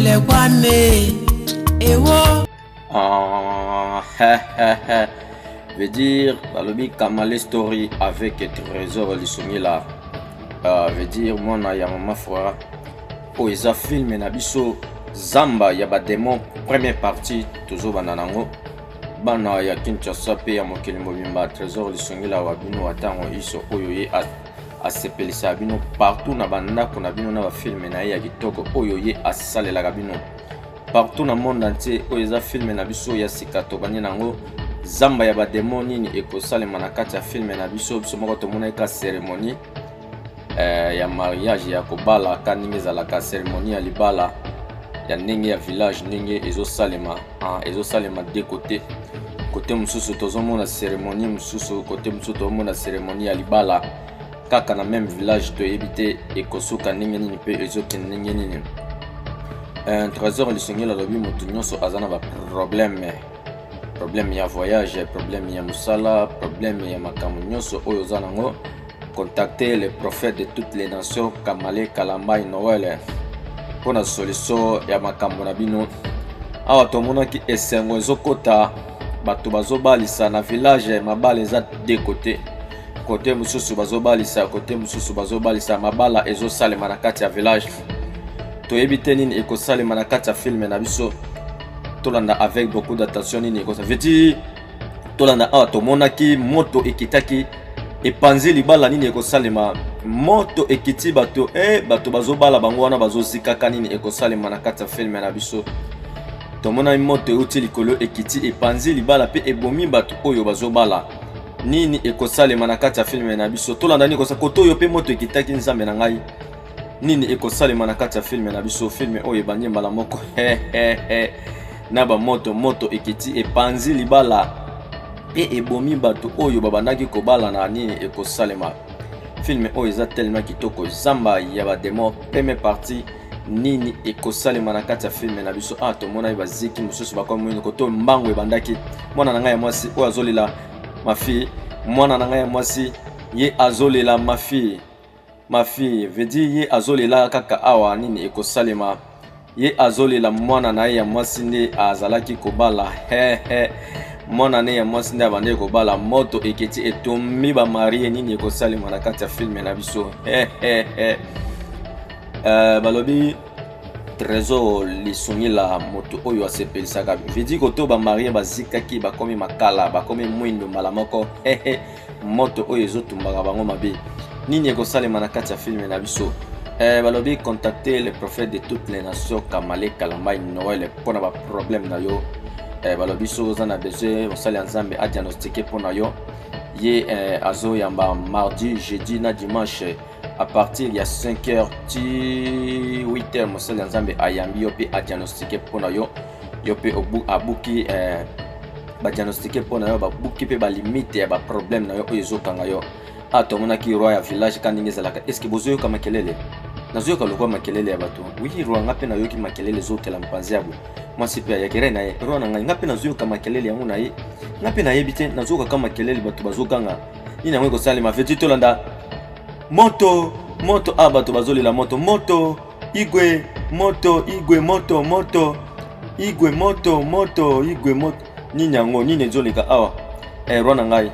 Lekwa m ewo. Ah, veut dire balobi Kamale story avec Trésor Lisungila veut dire mwana ya mama Fora oyo eza film na biso Zamba ya ba démons première partie tozobanda nango bana ya Kinshasa pe ya mokili mobimba. Trésor Lisungila wa bino wa ntango iso oyo ye asepelisaka bino partout na bandako na bino na bafilme na ye ya kitoko oyo ye asalelaka bino partout na monde entier. Oyo eza filme na biso ya sika tobandi nango, Zamba ya bademo. Nini ekosalema na kati ya filme na biso? Biso moko tomonaki ka cérémonie ya mariage ya kobala, ka ndenge ezalaka cérémonie ya libala ya ndenge ya village, ndenge ezosalema. Ezosalema de côté côté mosusu tozomona cérémonie mosusu, côté mosusu tozomona cérémonie ya libala kaka na même village. Toyebi te ekosuka ndenge nini mpe ezokende ndenge nini. Trésor Lisongeli alobi moto nyonso aza na baproblème, problème ya voyage, problème ya mosala, problème ya makambo nyonso oyo oza nango, contactez le prophète de toutes les nations, Kamale Kalambai Noël, mpona solution ya makambo na bino. Awa tomonaki esengo ezokota, bato bazobalisa na village. Mabala eza de côté côté mosusu bazobalisa, côté mosusu bazobalisa, mabala ezosalema na kati ya village. Toyebi te nini ekosalema na kati ya filme na biso. Tolanda avec beaucoup d'attention nini ekosalema. Veti tolanda, awa tomonaki moto ekitaki, epanzi libala. Nini ekosalema? Moto ekiti, bato bato bazobala bango wana bazozikaka. Nini ekosalema na kati ya filme na biso? Tomonaki moto euti likolo, ekiti, epanzi libala mpe ebomi bato oyo bazobala. Nini ekosalema na kati ya filme na biso? Tolanda nini ekosa kote oyo mpe moto ekitaki. Nzambe na ngai, nini ekosalema na kati ya filme na biso? Filme oyo ebandi mbala moko na bamoto. Moto ekiti, epanzi libala mpe ebomi bato oyo babandaki kobala na. Nini ekosalema? Filme oyo eza tellement kitoko, Zamba ya bademo première partie. Nini ekosalema na kati ya filme na biso? Ah, tomonaki baziki mosusu bakomi moyindo koto mbango ebandaki. Mwana na ngai ya mwasi oyo azolela, ma fille, mwana na ngai ya mwasi ye azolela, ma fille, ma fille, veut dire ye azolela kaka awa. Nini ekosalema? Ye azolela mwana na ye ya mwasi nde azalaki kobala. Hehe, mwana ne ya mwasi nde abandaki kobala, moto eketi, etombi bamariés. Nini ekosalema na kati ya filme na biso? Hehehe. Balobi Trésor Lisungila, moto oyo asepelisaka vidi koto bamariés bazikaki, bakomi makala, bakomi mwindo mbala moko. Hehe, moto oyo ezotumbaka bango mabe. Nini ekosalema na kati ya filme na biso? Balobi contacter le prophète de toutes les nations, Kamale Kalambai Noël, mpona baproblème na yo. Balobi soki oza na besoin mosali ya Nzambe adiagnostiquer mpona yo, ye azoyamba mardi, jeudi na dimanche à partir ya 5 heures ti 8 heures. Mosali ya Nzambe ayambi yo mpe adiagnostiquer mpona yo, yo mpe abuki badiagnostiquer mpona yo, babuki mpe balimite ya baproblème na yo oyo ezokanga yo. Ah, tomonaki roi ya village ka ndenge ezalaka. Est-ce bozoyoka makelele? Nazoyoka lokwa makelele ya bato. Oui, roi, nga mpe nayoki makelele ezotela mopanzi ya boye. Mwasi mpe ayaki re na ye. Roi na ngai, nga mpe nazoyoka makelele yango na ye, nga mpe nayebi te, nazoyoka makelele, bato bazoganga. Nini yango ekosalema? Feti tolanda. Moto, moto, a bato bazolela moto, moto, igwe, moto, igwe, moto, moto, igwe, moto, moto, igwe, moto. Nini yango? Nini ezoleka awa? Roi na ngai,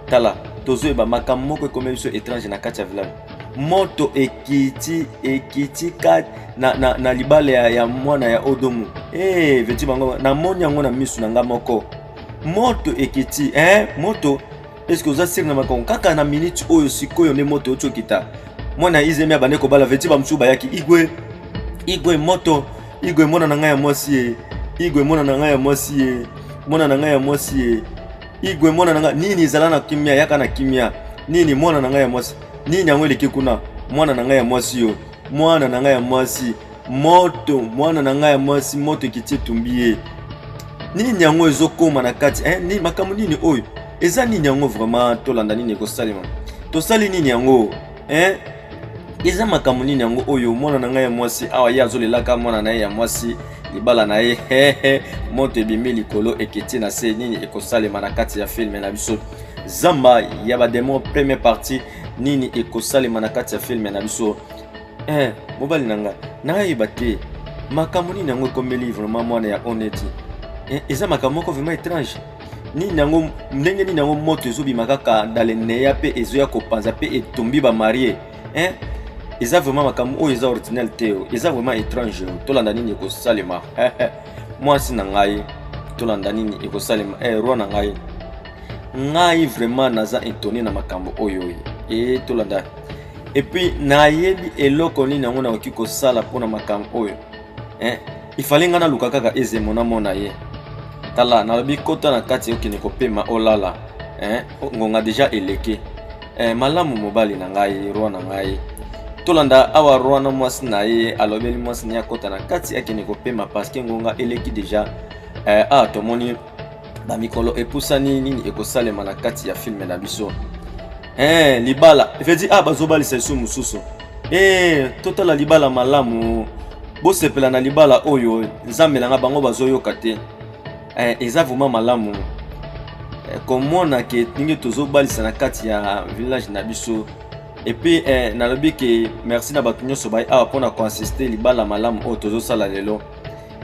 tala, tozoyeba makambo moko ekomi biso étrange na kati ya village. Moto ekiti, ekiti ka na libala ya mwana ya Odomu. Hey, veti bango, namoni yango na misu na nga moko, moto ekiti, eh, moto. Est-ce oza sûr na makambo? Kaka na minute oyo sikoyo nde moto oti okita, mwana ya Izemi abandi kobala. Veti bamosusu bayaki, igwe, igwe, moto, igwe, mwana na ngai ya mwasi ye, igwe, mwana na ngai ya mwasi ye, mwana na ngai ya mwasi ye, igwe, mwana na ngai. Nini? Ezala na kimia, yaka na kimia. Nini? Mwana na ngai ya mwasi. Nini yango eleki kuna? Mwana na ngai ya mwasi yo, mwana na ngai ya mwasi, moto, mwana na ngai ya mwasi, moto ekiti, etumbi ye. Nini yango ezokóma na kati, eh? Ni, makambo nini oyo eza? Nini yango vraiment? Tolanda nini ekosalema. Tosali nini yango, eh? Eza makambo nini yango oyo? Mwana na ngai ya mwasi awa ye azolelaka mwana na ye ya mwasi, libala na ye, moto ebimi likolo, eketi na se. Nini ekosalema na kati ya filme na biso Zamba ya bademo première partie? Nini ekosalema na kati ya filme na biso? Mobali na ngai, nayeba te. Makambo nini yango ekomeli vraiment mwana ya Oneti? Eh, eza makambo moko vraiment étrange. Nini yango, ndenge nini yango moto ezobima kaka dans le néant mpe ezoya kopanza mpe etumbi ba mariés? Eh, eza vraiment makambo oyo eza ordinaire te, eza vraiment étrange. Tolanda nini ekosalema. Mwasi na ngai, tolanda nini ekosalema. Eh, roi na ngai, ngai vraiment naza étonné na makambo oyo. E tolanda. Et puis nayebi eloko nini yango nakoki kosala mpona makambo oyo. Eh, ifale ngai naluka kaka Ezemo, namona ye. Tala, nalobi kota na kati, okende kopema, olala. Eh, ngonga déjà eleki. Eh, malamu mobali na ngai, roi na ngai. Tolanda awa, roi na mwasi na ye, alobeli mwasi na ye akota na kati, akende kopema parce que ngonga eleki déjà. Eh, awa tomoni bamikolo epusani. Nini ekosalema na kati ya film na biso? Eh, libala efeti, ah, bazobalisa esu mosusu. Eh, totala libala malamu, bosepela na libala oyo. Nzambe na nga, bango bazoyoka te. Eh, eza vraiment malamu, eh, komona ke ndenge tozobalisa na kati ya village na biso. Et puis eh, nalobi ke merci na bato nyonso bai awa mpona koassister libala malamu oyo tozosala lelo.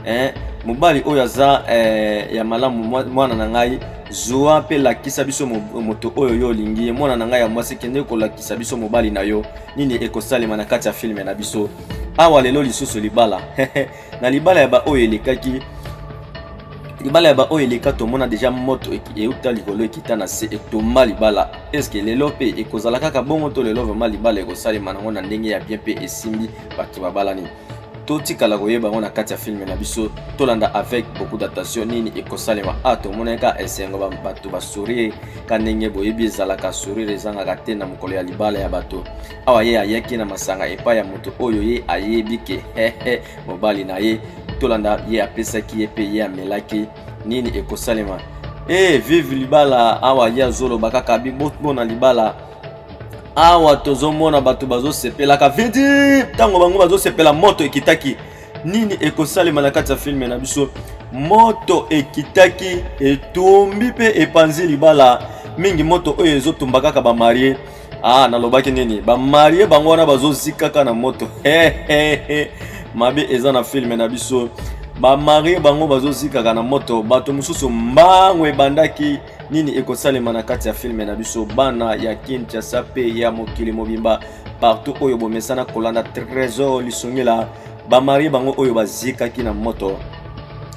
Eh, mobali oyo aza eh, ya malamu. Mwana na ngai, zwa mpe lakisa biso moto oyo yo olingi. Mwana na ngai ya mwasi, kende kolakisa biso mobali na yo. Nini ekosalema na kati ya film na biso awa lelo? Lisusu libala na libala ya baoyo elekaki, libala ya baoyo eleka, tomona déjà moto euta likolo, ekita na se, etomba libala. Eske lelo mpe ekozala kaka bongo to lelo vraiment libala ekosalema nango na ndenge ya bien mpe esimbi, bato babalani? Totikala koyeba yango na kati ya film na biso. Tolanda avec beaucoup d'attention nini ekosalema. A tomonaki ka esengo, bato basourire ka ndenge boyebi ezalaka, sourire ezangaka te na mokolo ya libala ya bato. Awa ye ayaki na masanga epai ya moto oyo ye ayebi ke hehe mobali na ye. Tolanda, ye apesaki ye mpe ye amelaki. Nini ekosalema? E vive libala! Awa ye azoloba kaka bibona libala. Awa tozomona bato bazosepelaka vidi. Ntango bango bazosepela, moto ekitaki. Nini ekosalema na kati ya film na biso? Moto ekitaki, etumbi mpe epanzi libala mingi. Moto oyo ezotumba kaka bamariés. Ah, nalobaki nini? Bamariés bango wana bazozikaka na moto. Mabe eza na film na biso, bamariés bango bazozikaka na moto, bato mosusu mbango ebandaki. Nini ekosalema na kati ya film na biso? Bana ya Kinshasa mpe ya mokili mobimba, partout oyo bomesana kolanda Trésor Lisongela, bamariés bango oyo bazikaki na moto.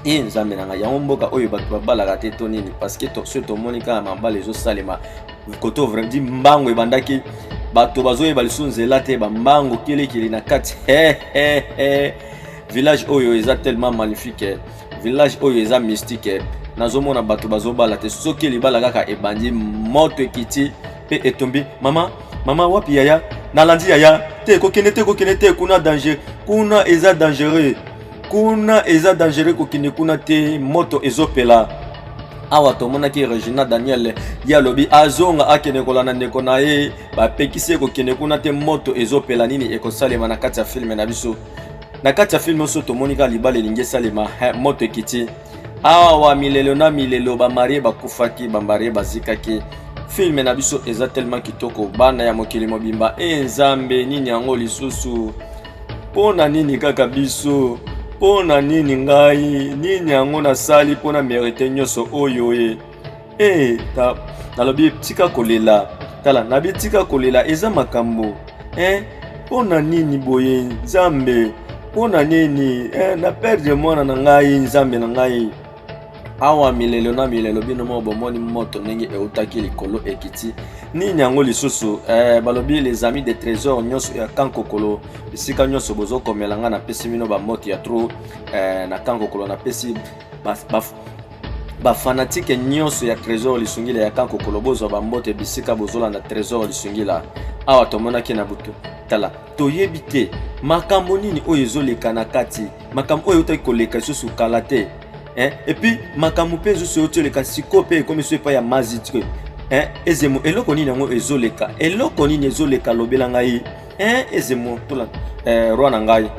E Nzambe na ngai, yango mboka oyo bato babalaka te to nini? Parce que soki tomoni kaka mabala ezosalema koto, vraiment mbango ebandaki, bato bazoyeba lisusu nzela te, bambango kelekele na kati. Village oyo eza tellement magnifique, village oyo eza mystique. Nazomona bato bazobala te. Soki libala kaka ebandi, moto ekiti mpe etombi. Mama, mama, wapi yaya? Nalandi yaya te. Kokende te, kokende te kuna, danger kuna, eza dangereux kuna, eza dangereux, kokende kuna te, moto ezopela. Awa tomonaki Regina Daniel, ye alobi azonga, akende kolanda ndeko na ye, bapekisi ye kokende kuna te, moto ezopela. Nini ekosalema na kati ya film na biso? Na kati ya film nyonso tomoni kaka libala elingi esalema, moto ekiti. Awa milelo na milelo, bamariés bakufaki, bamariés bazikaki. Film na biso eza tellement kitoko, bana ya mokili mobimba. E Nzambe, nini yango lisusu? Mpo na nini kaka biso? Mpo na nini ngai? Nini yango nasali mpo na mérite nyonso oyo? E e ta, nalobi tika kolela. Tala, nabi tika kolela, eza makambo. Eh, mpo na nini boye, Nzambe? Mpo na nini, eh, na perdre mwana na ngai? Nzambe na ngai! Awa milelo na milelo, bino moko bomoni moto ndenge eutaki likolo, ekiti. Nini yango lisusu? Eh, balobi les amis de Trésor nyonso ya Kankokolo, esika nyonso bozokomela ngai, napesi bino bamoto ya trop. Eh, na Kankokolo napesi bafanatiques nyonso ya Trésor Lisungila ya Kankokolo, bozwa bambote bisika bozolanda Trésor Lisungila. Awa tomonaki na butu. Tala, toyebi te makambo nini oyo ezoleka na kati, makambo oyo eutaki koleka lisusu kala te. Eh? Et puis makambo mpe ezusu euti oleka sikoyo mpe ekomi so epai ya Mazitke. Eh? Ezemo, eloko nini yango ezoleka? Eloko nini ezoleka? Lobela ngai. Eh? Ezemo, tola, eh, roi na ngai,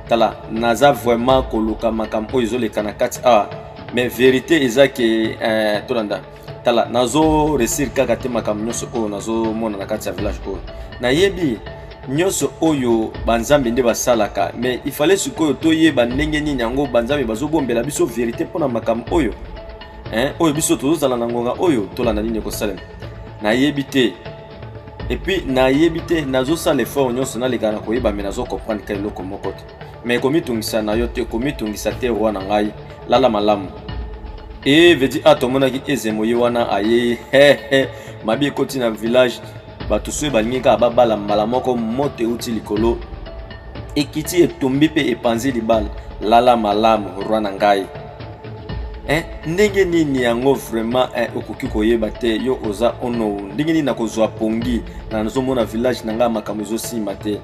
tala, naza vraiment koluka makambo oyo ezoleka na kati awa, mais vérité eza ke, eh, tolanda. Tala, nazo réussir kaka te makambo nyonso oyo nazomona na kati ya village oyo. Nayebi. Nyonso oyo banzambe nde basalaka, mais il fallait sikoyo toyeba ndenge nini yango banzambe bazobombela biso verite mpo na makambo oyo, hein, oyo biso tozozala na ngonga oyo. Tolanda nini ekosalema. Nayebi te, et puis nayebi te, nazosala effort nyonso naleka na koyeba, mais nazocomprendre ka eloko moko te. Mais komitungisa na yo te, komitungisa te, roi na ngai, lala malamu. E veut dire, a tomonaki ezemo ye wana aye he mabe ekoti na village. Bato soki balingi kaka babala, mbala moko moto euti likolo ekiti, etumbi mpe epanzi libala. Lala malamu, roi na ngai. Eh, ndenge nini yango vraiment, eh, okoki koyeba te? Yo oza ono ndenge nini nakozwa pongi na nazomona village na ngai makambo ezosimba te?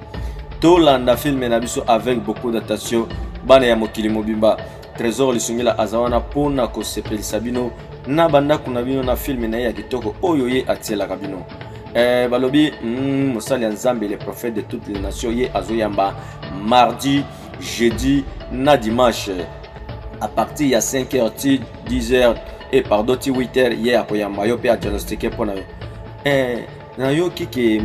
Tolanda film na biso avec beaucoup d'attention, bana ya mokili mobimba. Trésor Lisungila aza wana mpona kosepelisa bino na bandako na bino na film na ye ya kitoko oyo ye atielaka bino. Balobi mosali ya Nzambe, le prophète de toutes les nations, ye azoyamba mardi, jeudi na dimanche à partir ya 5 heures ti 10 heures, et pardon, ti 8 heures. Ye akoyamba yo mpe adiagnostiquer mpo na yo. Nayoki ke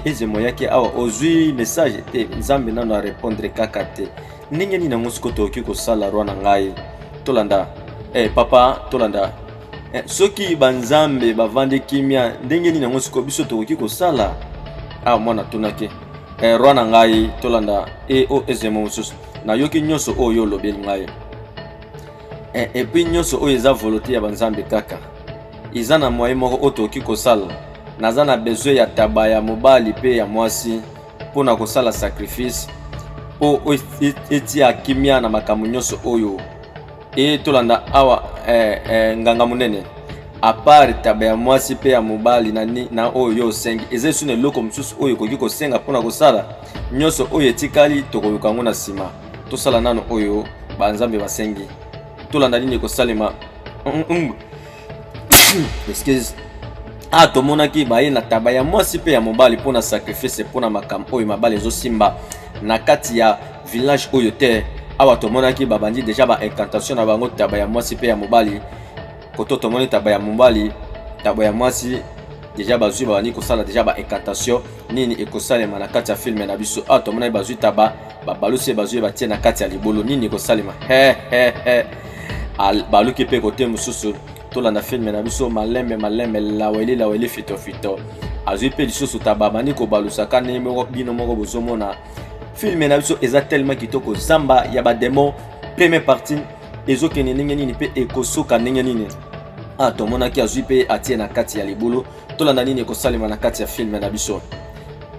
ezemo yaki awa, ozwi message te? Nzambe nano arépondre kaka te. Ndenge nini yango sikoyo tokoki kosala, roi na ngai? Tolanda. Papa, tolanda. Soki banzambe bavandi kimia, ndenge nini yango sikoyo biso tokoki kosala awa? Mwana atunaki. Roi na ngai, tolanda. O ezemo mosusu, nayoki nyonso oyo olobeli ngai. Et puis nyonso oyo eza volonté ya banzambe kaka. Eza na moyen moko oyo tokoki kosala. Naza na besoin ya taba ya mobali mpe ya mwasi mpona kosala sacrifice mpo etia kimia na makambo nyonso oyo. E tolanda awa. Nganga monene, à part taba ya mwasi mpe ya mobali na oyo yo osengi, eza esu na eloko mosusu oyo ekoki kosenga mpona kosala nyonso oyo etikali? Tokoyoka yango na nsima. Tosala nano oyo banzambe basengi. Tolanda nini ekosalema. Excuse. Ah, tomonaki baye na taba ya mwasi mpe ya mobali mpona sacrifice, mpona makambo oyo mabali ezosimba na kati ya village oyo te. Awa tomonaki babandi déjà ba incantation na bango, taba ya mwasi mpe ya mobali. Koto tomoni taba ya mobali, taba ya mwasi déjà bazwi, babandi kosala déjà ba incantation. Nini ekosalema na kati ya film na biso? Awa tomonaki bazwi taba, babalusi, bazwi, batie na kati ya libulu. Nini ekosalema? He he he, baluki mpe kote mosusu. Tolanda film na biso malembe malembe. Laweli laweli, fitofito, azwi mpe lisusu taba, bandi kobalusaka ndenge moko bino moko bozomona. Film na biso eza tellement kitoko. Zamba ya badémon, première partie, ezokende ndenge nini mpe ekosuka ndenge nini? Ah, tomonaki azwi mpe atie na kati ya libulu. Tolanda nini ekosalema na kati ya film na biso.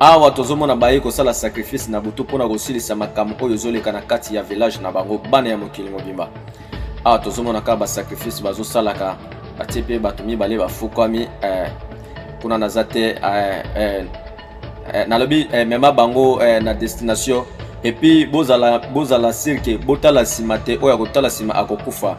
Awa tozomona baye kosala sacrifice na butu mpona kosilisa makambo oyo ezoleka na kati ya village na bango. Bana ya mokili mobimba, awa tozomona kaka basacrifice bazosalaka, batie mpe bato mibale bafukwami. Kuna naza te. Nalobi mema bango na destination et puis bozala, bozala sûr que botala nsima te. Oyo akotala nsima akokufa.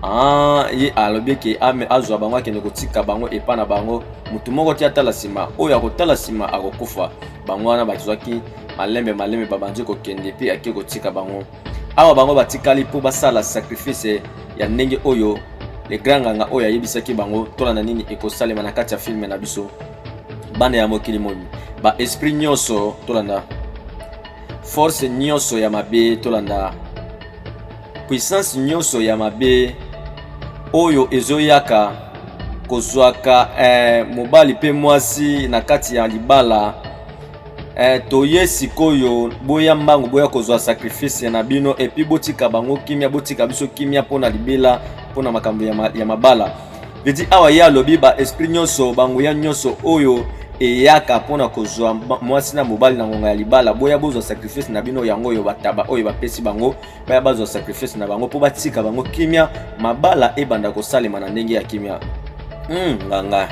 Ah, ye alobi ke azwa bango, akende kotika bango epa na bango. Motu moko ti atala nsima, oyo akotala nsima akokufa. Bango wana bazwaki malembe malembe, babandi kokende mpe ake kotika bango. Awa bango batikali mpo basala sacrifice ya ndenge oyo le grand nganga oyo ayebisaki bango. Tolanda nini ekosalema na kati ya film na biso, bana ya mokili momi. Baesprit nyonso, tolanda. Force nyonso ya mabe, tolanda. Puissance nyonso ya mabe oyo ezoyaka kozwaka mobali mpe mwasi na kati ya libala, toye sikoyo. Boya mbangu, boya kozwa sacrifice na bino et puis botika bango kimia, botika biso kimia mpona libela, mpona makambo ya mabala. Vedi awa ye alobi baesprit nyonso, banguya nyonso oyo eyaka mpona kozwa mwasi na mobali na ngonga ya libala, boya bozwa sacrifice na bino. Yango oyo bataba oyo bapesi bango, baya bazwa sacrifice na bango mpo batika bango kimia, mabala ebanda kosalema na ndenge ya kimia. Nganga,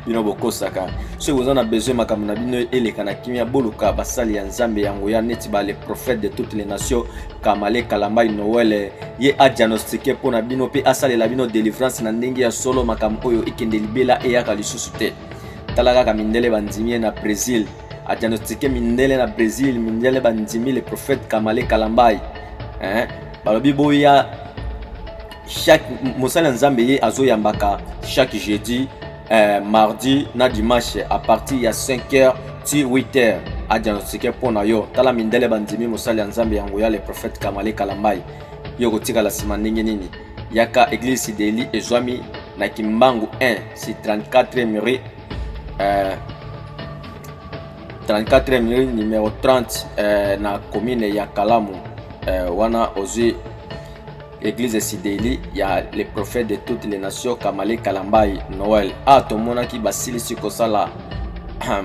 bino bokosaka. Soki boza na besoin makambo na bino eleka na kimia, boluka basali ya Nzambe ya nguya neti ba le prophète de toutes les nations, Kamale Kalambai Noel. Ye adiagnostiquer mpo na bino mpe asalela bino délivrance na ndenge ya solo, makambo oyo ekende libela, eyaka lisusu te. Tala kaka mindele bandimi ye na Brésil. Adiagnostiquer mindele na Brésil, mindele bandimi le prophète Kamale Kalambai, hein? Balobi boya chaque mosali ya Nzambe. Ye azoyambaka chaque jeudi, mardi na dimanche à partir ya 5 heures ti 8 heures. adiagnostiquer mpo na yo. Tala mindele bandimi mosali ya Nzambe ya nguya, le prophète Kamale Kalambayi. Yo kotikala nsima ndenge nini? Yaka église Sideli, ezwami na Kimbangu 1 si 34e rue, 34e rue numéro 30, na commune ya Kalamu. Wana ozwi église Sideli ya le prophète de toutes les nations, Kamale Kalambayi Noël. A tomonaki basilisi kosala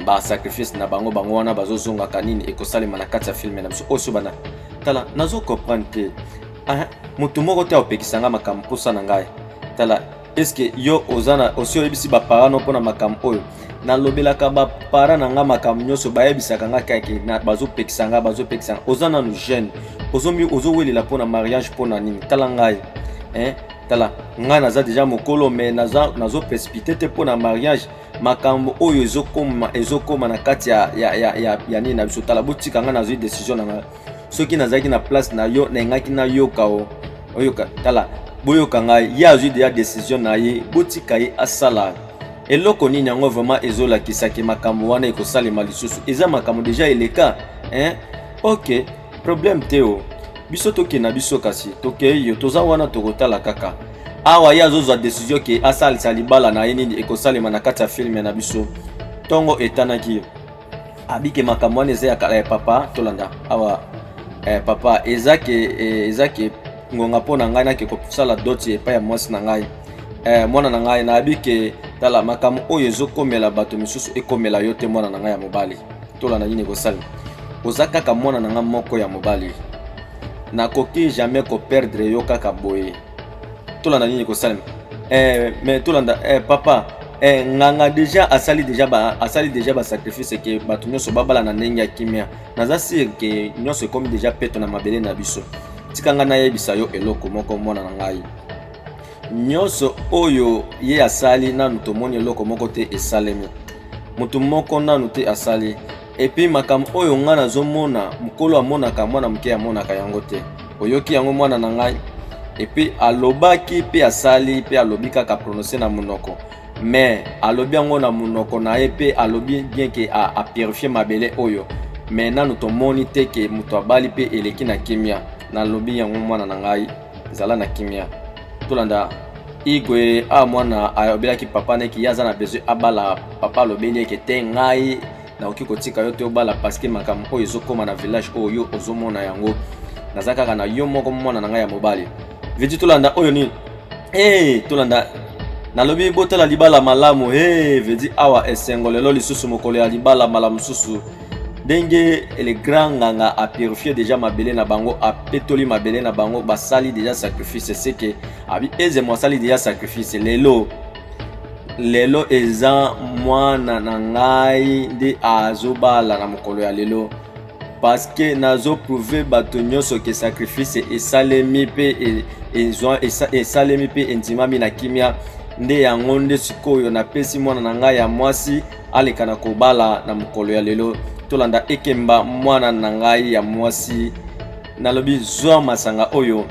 basacrifice na bango. Bango wana bazozongaka. Nini ekosalema na kati ya film na biso oyo? So bana, tala, nazocomprendre te. Motu moko te akopekisa nga makambo mposa na ngai. Tala, eske yo oza na osi oyebisi baparent no mpona makambo oyo? Nalobelaka baparent na nga makambo nyonso, bayebisaka nga kaka bazopekisa nga, bazopekisa nga. Oza nanu jeune, ozowelela mpona mariage mpona nini? Tala ngai, hein? Tala ngai, naza déjà mokolo, mais nazoprécipiter te mpona mariage. Makambo oyo ezokoma na kati ya nini na biso? Tala, botika ngai, nazwi décision na ngai. Soki nazalaki na place na yo, nayengaki nayoka o oyoka. Tala, boyoka ngai, ye azwi déjà décision na ye, botika ye asala. Eloko nini yango vraiment ezolakisaki makambo wana ekosalema lisusu? Eza makambo déjà eleka, hein? Ok, problème te. O biso tokenda biso, kasi tokei yo, toza wana, tokotala kaka. Awa ye azozwa décision ke asalisa libala na ye. Nini ekosalema na kati ya film na biso? Ntongo etanaki, abike makambo wana eza ya kala ya papa. Tolanda awa, papa, eza ke ngonga mpo na ngai nake kosala dot epai ya mwasi na ngai. Mwana na ngai, nayebi ke, tala, makambo oyo ezokomela bato misusu ekomela yo te, mwana na ngai ya mobali. Tolanda nini ekosalema. Oza kaka mwana na ngai moko ya mobali, nakoki jamais koperdre yo kaka boye. Tolanda nini ekosalema. Mais tolanda, papa, nganga déjà asali déjà basacrifice ke bato nyonso babala na ndenge ya kimia. Naza sûr ke nyonso ekomi déjà peto na mabele na biso. Tika ngai nayebisa yo eloko moko, mwana na ngai. Nyonso oyo ye asali, nanu tomoni eloko moko te esalemi, motu moko nanu te asali. Et puis makambo oyo ngai nazomona, mokolo amonaka, mwana moke amonaka yango te. Oyoki yango, mwana na ngai? Et puis alobaki mpe asali mpe alobi kaka, prononce na monoko, mais alobi yango na monoko na ye mpe alobi bien ke apurifier mabele oyo, mais nanu tomoni te ke moto abali mpe eleki na kimia. Nalobi yango, mwana na ngai, zala na kimia. Tolanda Igwe. A mwana alobelaki papa neki ye aza na besoin abala. Papa alobeli eke te, ngai nakoki kotika yo te obala, parce que makambo oyo ezokóma na village oyo, yo ozomona yango. Naza kaka na yo moko, mwana na ngai ya mobali. Vidi, tolanda oyo nini? Hey, tolanda, nalobi botala libala malamu. Hey, vedi awa esengo lelo lisusu mokolo ya libala mbala mosusu, ndenge le grand nganga apurifier déjà mabele na bango, apetoli mabele na bango, basali déjà sacrifice. Seke abi ezemo asali déjà sacrifice. Lelo, lelo eza mwana na ngai nde azobala na mokolo ya lelo, parce que nazoprouver bato nyonso ke sacrifice esalemi mpe esalemi mpe endimami na kimia. Nde yango nde sikoyo napesi mwana na ngai ya mwasi aleka na kobala na mokolo ya lelo. Tolanda Ekemba, mwana na ngai ya mwasi, nalobi zwa masanga oyo,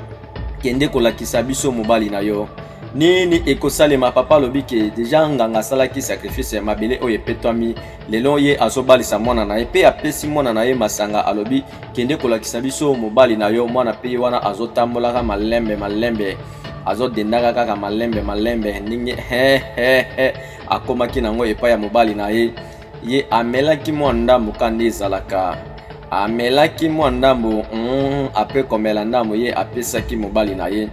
kende kolakisa biso mobali na yo. Nini ekosalema? Papa alobi ke déjà nganga asalaki sacrifice ya mabele oyo epetwami. Lelo ye azobalisa mwana na ye mpe apesi mwana na ye masanga, alobi kende kolakisa biso mobali na yo. Mwana mpe ye wana azotambolaka malembe malembe, azodendaka kaka malembe malembe, ndenge hehehe akomaki nango epai ya mobali na ye. Ye amelaki mwa ndambo ka nde ezalaka, amelaki mwa ndambo. Apres komela ndambo, ye apesaki mobali na ye.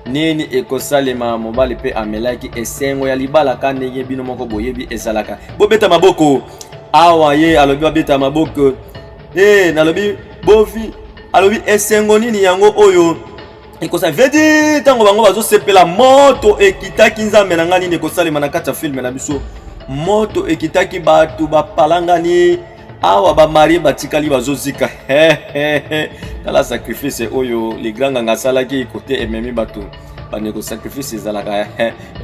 Nini ekosalema? Mobali mpe amelaki. Esengo ya libala ka ndenge bino moko boyebi ezalaka. Bobeta maboko awa. Ye alobi babeta maboko. E nalobi bovi, alobi esengo nini yango oyo ekosala? Vedi, ntango bango bazosepela, moto ekitaki. Nzambe na ngai, nini ekosalema na kati ya film na biso? Moto ekitaki, bato bapalangani. Awa bamariés batikali bazozika. Tala sacrifice oyo le grand nganga asalaki kote ememi bato. Bandeko, sacrifice ezalaka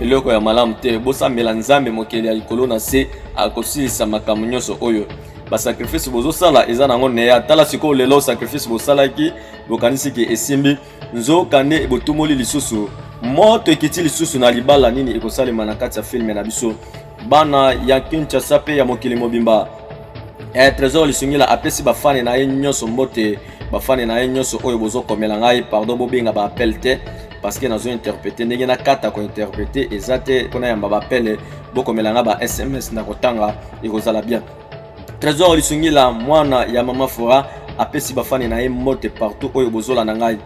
eloko ya malamu te. Bosambela Nzambe mokeli ya likolo na se, akosilisa makambo nyonso oyo. Basacrifice bozosala eza nango neya. Tala sikoyo lelo, sacrifice bosalaki, bokanisi ke esimbi, nzoka nde botumoli lisusu, moto ekiti lisusu na libala. Nini ekosalema na kati ya film na biso, bana ya Kinshasa mpe ya mokili mobimba? Trésor Lisungila apesi bafane na ye nyonso mbote, bafane na ye nyonso oyo bozokomela ngai, pardon, bobenga baappel te parce que nazo interpréter. Ndenge nakata kointerpréter eza te mpona yamba baappel. Bokomela ngai ba SMS na kotanga, ekozala bien. Trésor Lisungila, mwana ya mama Fora, apesi bafane na ye mbote partout oyo bozolanda ngai.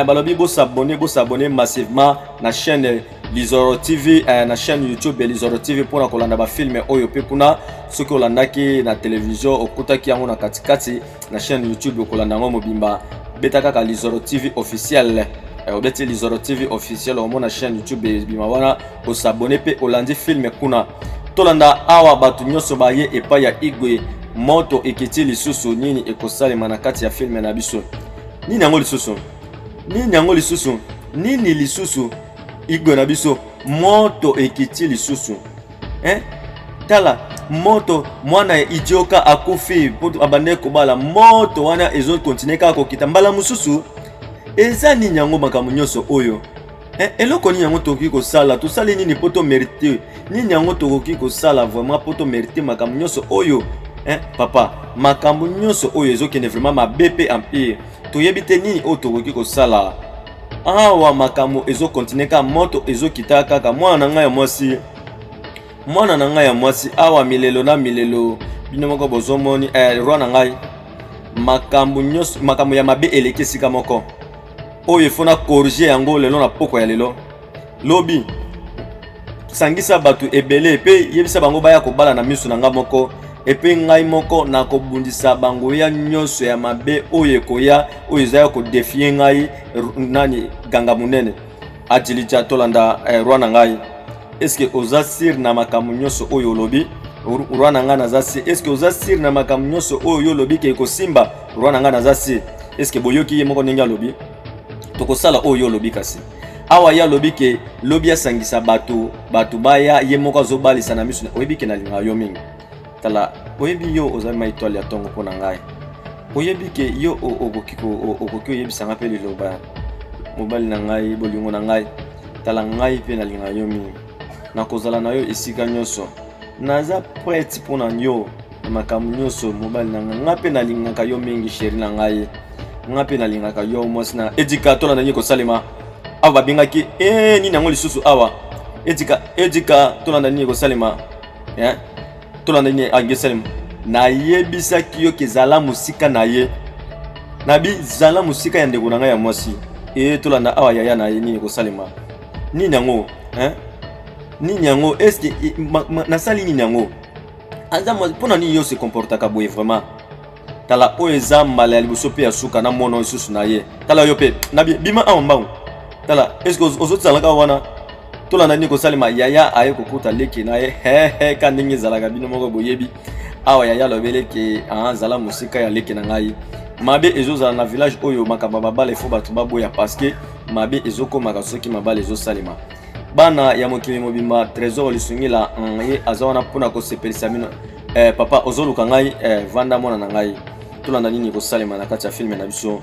Balobi bos'abonner, bos'abonner massivement na chaîne Lizoro TV, na chaîne YouTube Lizoro TV, mpona kolanda bafilm oyo. Mpe kuna, soki olandaki na télévision, okutaki yango na katikati, na chaîne YouTube okolanda yango mobimba. Beta kaka Lizoro TV officiel. Obeti Lizoro TV officiel, omona chaîne YouTube ebima wana, os'abonner mpe olandi film kuna. Tolanda awa, bato nyonso baye epai ya Igwe, moto ekiti lisusu. Nini ekosalema na kati ya film na biso? Nini yango lisusu? Nini yango lisusu? Nini lisusu? Igwe na biso, moto ekiti lisusu, eh? Tala moto, mwana ya Idioka akufi mpo abandaki kobala. Moto wana ezocontinuer kaka kokita mbala mosusu. Eza nini yango makambo nyonso oyo, eh? Eloko nini yango tokoki kosala? Tosali nini mpo tomériter? Nini yango tokoki kosala vraiment mpo tomériter makambo nyonso oyo, eh? Papa, makambo nyonso oyo ezokende vraiment mabe mpe empire. Toyebi te nini oyo tokoki kosala awa. Makambo ezocontinuer kaka, moto ezokita kaka. Mwana na ngai ya mwasi, mwana na ngai ya mwasi, awa milelo na milelo, bino moko bozomoni. Roi na ngai, makambo nyonso, makambo ya mabe eleki esika moko oyo efo na corriger yango lelo na poko ya lelo. Lobi sangisa bato ebele mpe yebisa bango baya kobala na miso na ngai moko. Epe ngai moko nakobundisa bangoya nyonso ya mabe oyo ekoya, oyo eza ya kodéfier ngai nani ganga monene Adilija. Tolanda. Roi na ngai, est-ce oza sûr na makambo nyonso oyo olobi? Roi na ngai, naza sûr. Est-ce oza sûr na makambo nyonso oyo yo olobi ke ekosimba? Roi na ngai, naza sûr. Est-ce boyoki ye moko ndenge alobi? Tokosala oyo olobi. Kasi awa ye alobi ke lobi asangisa bato, bato baya, ye moko azobalisa na miso. Oyebi ke nalingaka yo mingi. Tala, oyebi yo ozali ma étoile ya ntongo mpo na ngai. Oyebi ke yo okoki oyebisanga mpe liloba mobali na ngai, bolingo na ngai. Tala, ngai mpe nalingaka yo mingi. Nakozala na yo esika nyonso, naza prête mpo na yo na makambo nyonso. Mobali na ngai, ngai mpe nalingaka yo mingi. Chéri na ngai, ngai mpe nalingaka yo. Mwasi na Edika, tolanda nini kosalema awa. Babengaki e nini yango lisusu awa? Edika, Edika, tolanda nini kosalema, eh? Tolanda nini angesalema. Nayebisaki yo ke zala mosika na ye. Nabi zala mosika ya ndeko na ngai ya mwasi. E tolanda awa, yaya na ye, nini kosalema? Nini yango, hein? Nini yango? Est-ce nasali nini yango? Aza mpona nini yo se comportaka boye vraiment? Tala, oyo eza mbala ya liboso mpe ya suka na mona lisusu na ye. Tala, yo mpe nabi bima awa mbangu. Tala, est-ce ozotisalaka wana? Tolanda nini kosalema. Yaya aye kokuta leki na ye hehe, ka ndenge ezalaka, bino moko boyebi. Awa yaya alobeleke azala mosika ya leki na ngai. Mabe ezozala na village oyo, makambo ya mabala efo bato baboya parce que mabe ezokomaka soki mabala ezosalema. Bana ya mokili mobimba, Trésor Lisungila, ye aza wana mpona kosepelisa bino. Papa, ozoluka ngai? Vanda, mwana na ngai. Tolanda nini ekosalema na kati ya film na biso,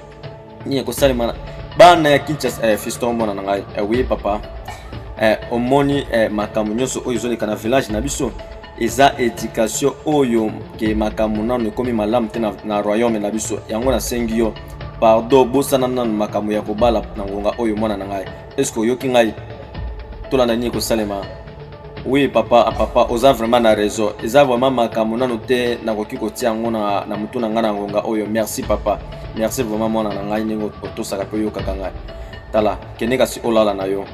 nini ekosalema. Bana ya Kinshasa, fiston, mwana na ngai. Oui papa. Omoni makambo nyonso oyo ezoleka na village na biso, eza éducation oyo ke makambo nano ekomi malamu te na royaume na biso. Yango nasengi yo pardon, bosana nano makambo ya kobala na ngonga oyo. Mwana na ngai, est-ce oyoki ngai? Tolanda nini ekosalema. Oui papa, papa oza vraiment na raison. Eza vraiment makambo nano te nakoki kotia yango na motu na ngai na ngonga oyo. Merci papa, merci vraiment mwana na ngai, ndenge otosaka mpe oyokaka ngai. Tala, kende kasi olala na yo.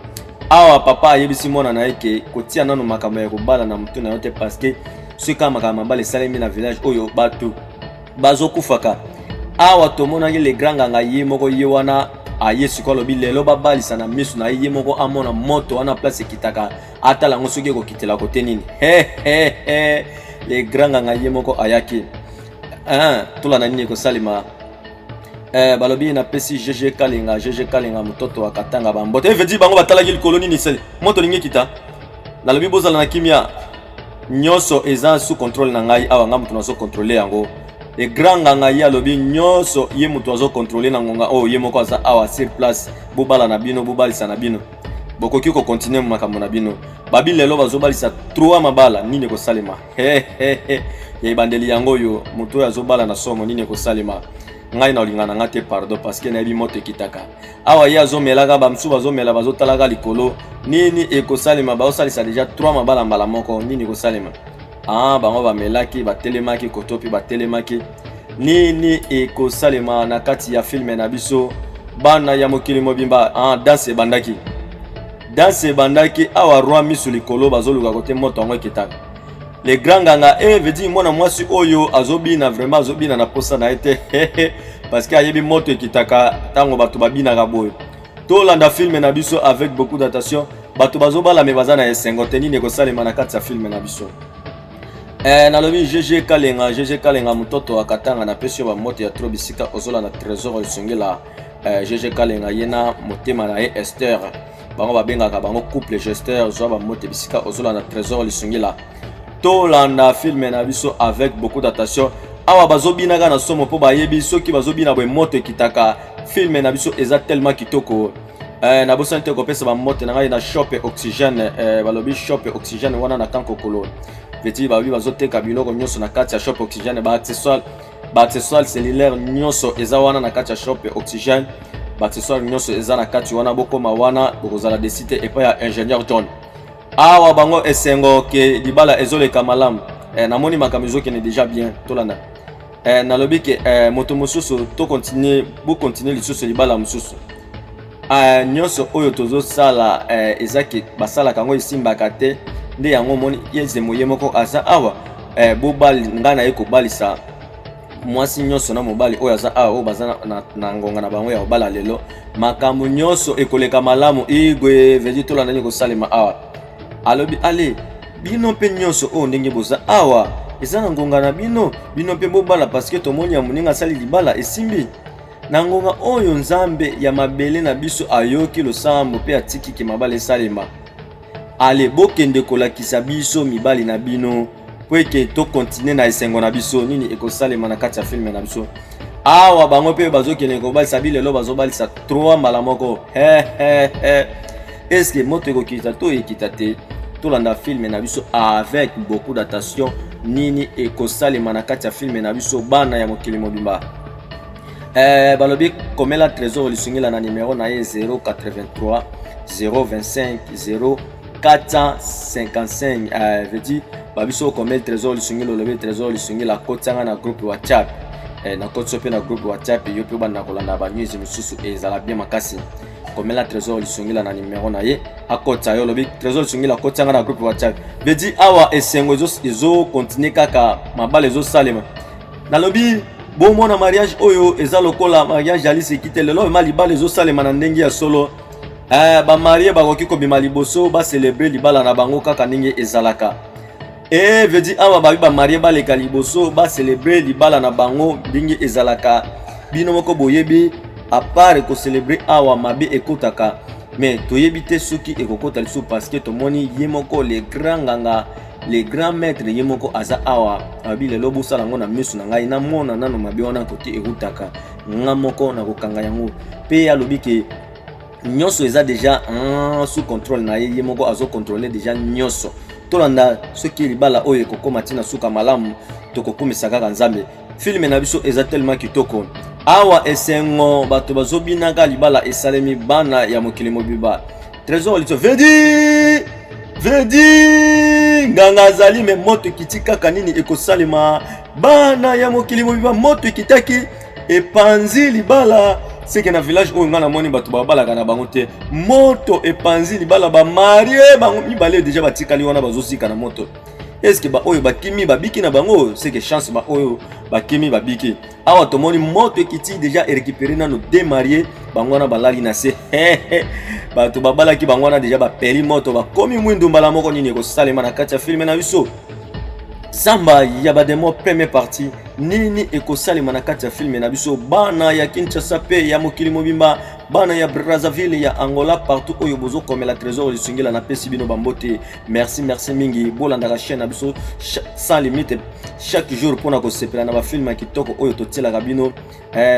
Awa papa ayebisi mwana na ye ke kotia nano makambo ya kobala na motu na yo te, parce que soki kaka makambo mabala esalemi na village oyo, bato bazokufaka. Awa tomonaki le grand nganga ye moko, ye wana aye sikoyo, alobi lelo babalisa na miso na ye, ye moko amona moto wana place ekitaka, atala yango soki ekokitela kote nini. He, le grand nganga ye moko ayaki. Tolanda nini ekosalema. Balobi napesi GG Kalenga, GG Kalenga, mototo wa Katanga, bambote. Evedi bango batalaki likolo, nini esali? Moto olingi ekita. Nalobi bozala na kimia, nyonso eza sous contrôle na ngai. Awa ngai moto nazocontrôler yango. Le grand nganga ye alobi nyonso ye moto azocontrôler na ngonga oyo, ye moko aza awa sur place. Bobala na bino, bobalisa na bino. Bokoki kokontinue makambo na bino. Babi lelo bazobalisa 3 mabala, nini ekosalema? Ya ebandeli yango oyo, moto oyo azobala na somo, nini ekosalema? Ngai na olinga na nga te, pardon, parce que nayebi moto ekitaka awa. Ye azomelaka, bamosusu bazomela, bazotalaka likolo. Nini ekosalema? Baosalisa deja 3 mabala mbala moko, nini ekosalema? Ah, bango bamelaki, batelemaki koto mpe batelemaki. Nini ekosalema na kati ya filme na biso, bana ya mokili mobimba? Ah, danse ebandaki, danse ebandaki awa. Roi misu likolo, bazoluka kote moto yango ekitaka. Le grand nganga e veut dire mwana mwasi oyo azobina vraiment, azobina na posa na ye te, parce que ayebi moto ekitaka ntango bato babinaka boye. Tolanda filme na biso avec beaucoup d'attention. Bato bazobala me baza na esengo te. Nini ekosalema na kati ya filme na biso? Nalobi GG Kalenga, GG Kalenga, mototo akatanga, napesi yo bamoto ya trop bisika ozolanda Trésor Lisongela. GG Kalenga, ye na motema na ye Esther, bango babengaka bango couple Gester. Zwa bamoto bisika ozolanda Trésor Lisongela. Tolanda filme na biso avec beaucoup d'attention. Awa bazobinaka na somo mpo bayebi soki bazobina boye moto ekitaka. Filme na biso eza tellement kitoko. Nabosani te kopesa bamote na ngai na shop Oxygène. Balobi shop Oxygène wana na Kankokolo veti, balobi bazoteka biloko nyonso na kati ya shop Oxygène, baaccessoire, baaccessoire cellulaire nyonso eza wana na kati ya shop Oxygène. Baaccessoire nyonso eza na kati wana, bokóma wana, bokozala déçus te, epai ya ingénieur John. Awa bango esengo ke libala ezoleka malamu. Namoni makambo ezokende déjà bien. Tolanda. Nalobi ke moto mosusu tokontinue, bokontinue lisusu libala mosusu. Nyonso oyo tozosala, eza ke basalaka yango esimbaka te. Nde yango omoni yezemo ye moko aza awa. Bobali, ngai naye kobalisa mwasi nyonso na mobali oyo aza awa, oyo baza na ngonga na bango ya kobala lelo. Makambo nyonso ekoleka malamu. Igwe vedi, tolanda nini kosalema awa. Alobi: ale bino mpe nyonso oyo ndenge boza awa, eza na ngonga na bino, bino mpe bobala, parce que tomoni ya moninga asali libala esimbi. Na ngonga oyo Nzambe ya mabele na biso ayoki losambo mpe atikiki mabala esalema. Ale, bokende kolakisa biso mibali na bino po eke tokontinue na esengo na biso. Nini ekosalema na kati ya filme na biso awa? Bango mpe bazokende kobalisa bilelo, bazobalisa 3 mbala moko. Est-ce moto ekokita to ekita te? Tolanda filme na biso avec beaucoup d'attention. Nini ekosalema na kati ya filme na biso, bana ya mokili mobimba? Balobi komela Trésor Lisungila na numero na ye 083 025 0 455. Veut dire babiso okomeli Trésor Lisungila, olobi Trésor Lisungila akotianga na groupe WhatsApp. Nakoti so mpe na groupe WhatsApp, yo mpe obanda kolanda banews mosusu, ezala bien makasi. Komela Trésor Lisungila na numero na ye, akotisa yo, olobi Trésor Lisungila akotianga na groupe WhatsApp. Veut dire awa esengo ezokontinue kaka, mabala ezosalema. Nalobi bomona mariage oyo eza lokola mariage ya liseki te. Lelo ema libala ezosalema na ndenge ya solo. Bamariés bakoki kobima liboso, bacélébrer libala na bango kaka ndenge ezalaka. E veut dire awa babi bamariés baleka liboso, bacélébrer libala na bango ndenge ezalaka. Bino moko boyebi, à part kocélébrer awa, mabe ekotaka, mais toyebi te soki ekokota lisusu, parce que tomoni ye moko le grand nganga, le grand maître, ye moko aza awa. Alobi: lelo bosala yango na miso na ngai, namona nano mabe wana kote erutaka, nga moko na kokanga yango. Mpe alobi ke nyonso eza déjà sous contrôle na ye, ye moko azocontrôle déjà nyonso. Tolanda soki libala oyo ekokóma ntina suka malamu, tokokumisa kaka Nzambe. Filme na biso eza tellement kitoko. Awa esengo, bato bazobinaka, libala esalemi, bana ya mokili mobimba. Trésor Liso vedi vedi, nganga azali, me moto ekiti kaka. Nini ekosalema, bana ya mokili mobimba? Moto ekitaki, epanzi libala. Seke na village oyo ngai namoni bato babalaka na bango te. Moto epanzi libala, bamariés bango mibale deja batikali wana, bazosika na moto. Eske baoyo bakimi babiki na bango? Seke chance, baoyo bakimi babiki. Awa tomoni moto ekiti deja, erécupérer nano deux mariés, bango wana balali na se. Bato babalaki bango wana deja bapeli moto, bakomi mwindu mbala moko. Nini ekosalema na kati ya filme na biso, Zamba ya bademo, première partie? Nini ekosalema na kati ya filme na biso, bana ya Kinshasa mpe ya mokili mobimba, bana ya Brazzaville, ya Angola, partout oyo bozokomela Trésor Lisungila? Napesi bino bambote, merci, merci mingi. Bolandaka chaîne na biso sans limite chaque jour mpona kosepela na bafilme ya kitoko oyo totielaka bino.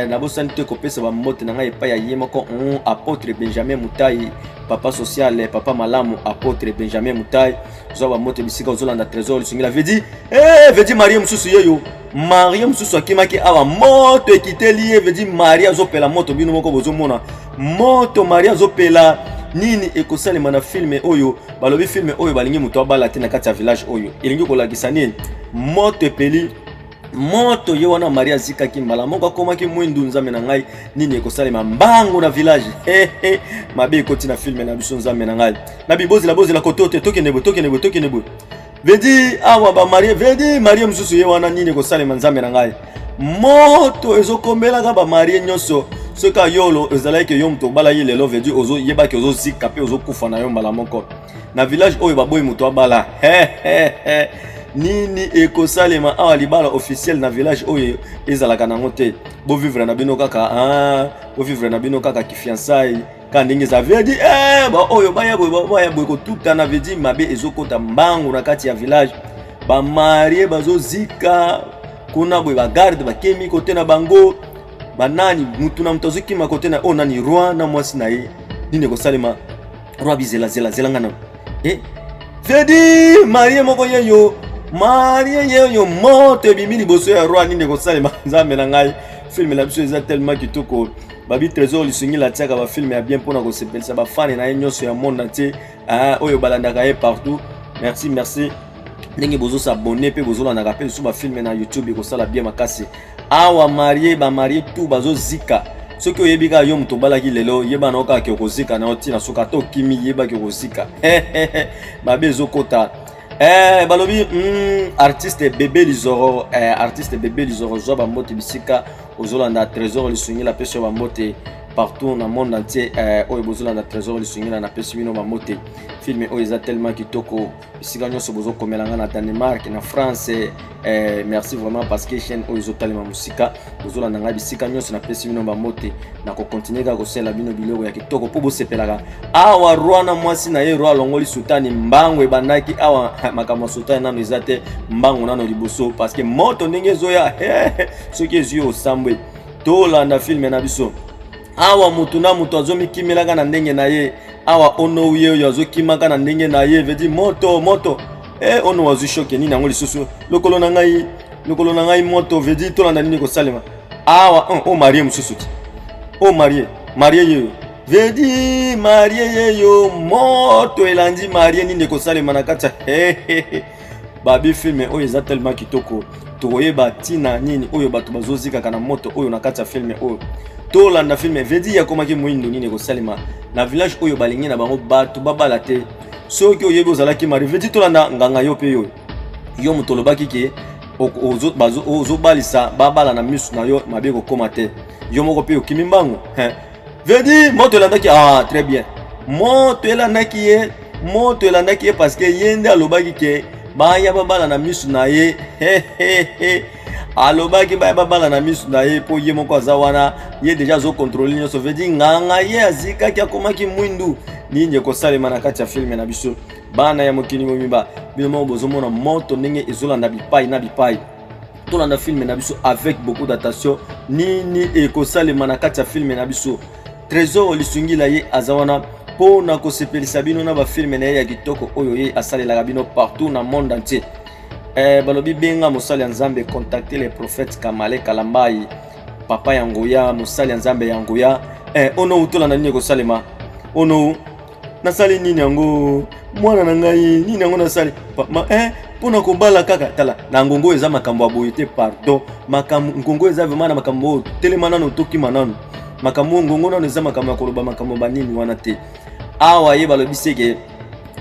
Nabosani te kopesa bambote na ngai epai ya ye moko apôtre Benjamin Mutai. Papa social, papa malamu, apôtre Benjamin Mutai, zwa bambote bisika ozolanda Trésor Lisungila. Vedi eh, vedi Marie mosusu yeyo, Marie mosusu akimaki awa, moto ekiteli ye. Vedi Marie azopela moto, bino moko bozomona moto Marie azopela. Nini ekosalema na filme oyo? Balobi filme oyo balingi moto abala te na kati ya village oyo. Elingi kolakisa nini? Moto epeli moto ye wana, Marie azikaki mbala moko, akomaki mwindu. Nzambe na ngai, nini ekosalema mbangu na village? Mabe ekoti na filme na biso. Nzambe na ngai, na bibozela bozela koto te, tokende boye, tokende boye, tokende boye. Vedi awa bamarie, vedi marie mosusu ye wana. Nini ekosalema? Nzambe na ngai, moto ezokomelaka bamarie nyonso. Soki ayolo ezalaki yo moto obala ye lelo, vedi ozoyebaki ozozika mpe ozokufa na yo mbala moko. Na village oyo baboyi moto abala. Nini ekosalema awa? Libala officiel na village oyo ezalaka nango te. Bovivre na bino kaka, bovivre na bino kaka kifiançailles, ka ndenge eza. Vedi eh, baoyo baya boye, baya boye, kotutana. Vedi mabe ezokota mbangu na kati ya village, bamarie bazozika kuna boye, bagarde bakemi kote na bango, banani, mutu na mutu azokima kote na oyo nani, roi na mwasi na ye. Nini ekosalema? Roi bizela zela zela nga nano eh? Vedi marie moko yeyo, marie yeyo, moto ebimi liboso ya roi. Nini ekosalema? Nzambe na ngai, filme na biso eza tellement kitoko. Babi Trésor Lisungila atiaka bafilme ya bien mpona kosepelisa bafane na ye nyonso ya monde entier oyo balandaka ye partout. Merci, merci ndenge bozosabonner mpe bozolandaka mpe lisusu bafilme na YouTube. Ekosala bien makasi. Awa marie, bamarie tout bazozika. Soki oyebi kaka yo moto obalaki lelo, yeba na yo kaka ke okozika na yo ntina. Soki ata okimi, yebaki okozika. Mabe ezokota. Balobi artiste Bebe Lizoro, artiste Bebe Lizoro, zwa bambote bisika ozolanda Trésor Lisungila. Apesi yo bambote partout na monde entier oyo bozolanda Trésor Lisungila, napesi bino bambote. Filme oyo eza tellement kitoko. Bisika nyonso bozokomela nga na Danemark, na France, merci vraiment, parce que chaîne oyo ezotalema mosika, bozolanda ngai bisika nyonso, napesi bino bambote. Nakokontinue kaka kosalela bino biloko ya kitoko mpo bosepelaka. Awa roi na mwasi na ye, roi alongoli sutani, mbango ebandaki awa. Makambo ya sutani nano eza te, mbango nano liboso, parce que moto ndenge ezoya, soki ezwi osambwe. Tolanda filme na biso. Awa motu na moto azomikimelaka na ndenge na ye. Awa ono ye oyo azokimaka na ndenge na ye. Vedi moto, moto e ono azwi choc. Nini yango lisusu? Lokolo na ngai, lokolo na ngai, moto. Vedi tolanda nini kosalema awa. O marie mosusu ti o marie, marie yeyo, vedi marie yeyo, moto elandi marie. Nini ekosalema na kati ya babi? Filme oyo eza tellement kitoko. Tokoyeba ntina nini oyo bato bazozikaka na moto oyo na kati ya filme oyo. Tolanda filme. Vedi akomaki moyindo. Nini ekosalema na village oyo balingi na bango bato babala te? Soki oyebi ozalaki marie, vedi tolanda nganga yo mpe yo, yo moto olobaki ke ozobalisa babala na miso na yo, mabe ekokóma te. Yo moko mpe okimi mbangu. Vedi moto elandaki. Ah, très bien, moto elandaki ye, moto elandaki ye, parce que ye nde alobaki ke baya babala na miso na ye. Alobaki baya babala na miso na ye mpo ye moko aza wana, ye déjà azocontrôler nyonso. Vedi nganga ye azikaki, akomaki mwindu. Nini ekosalema na kati ya filme na biso? Bana ya mokili mobimba, bino moko bozomona moto ndenge ezolanda bipai na bipai. Tolanda filme na biso avec beaucoup d'attention. Nini ekosalema na kati ya filme na biso? Trésor Lisungila ye aza wana mpo na kosepelisa bino na bafilme na ye ya kitoko oyo ye asalelaka bino partout na monde entier. Balobi benga mosali ya Nzambe, contacter les prophètes Kamale Kalambai, papa ya nguya, mosali ya Nzambe ya nguya. Ono tolanda nini ekosalema. Ono nasali nini yango? Mwana na ngai, nini yango nasali mpona kobala kaka? Tala na ngongo, eza makambo ya boye te, pardon. Makambo ngongo eza vraiment na makambo oyo. Telema nano, tokima nano makambo oyo. Ngongo nano eza makambo ya koloba, makambo banini wana te. Awa ye balobi seke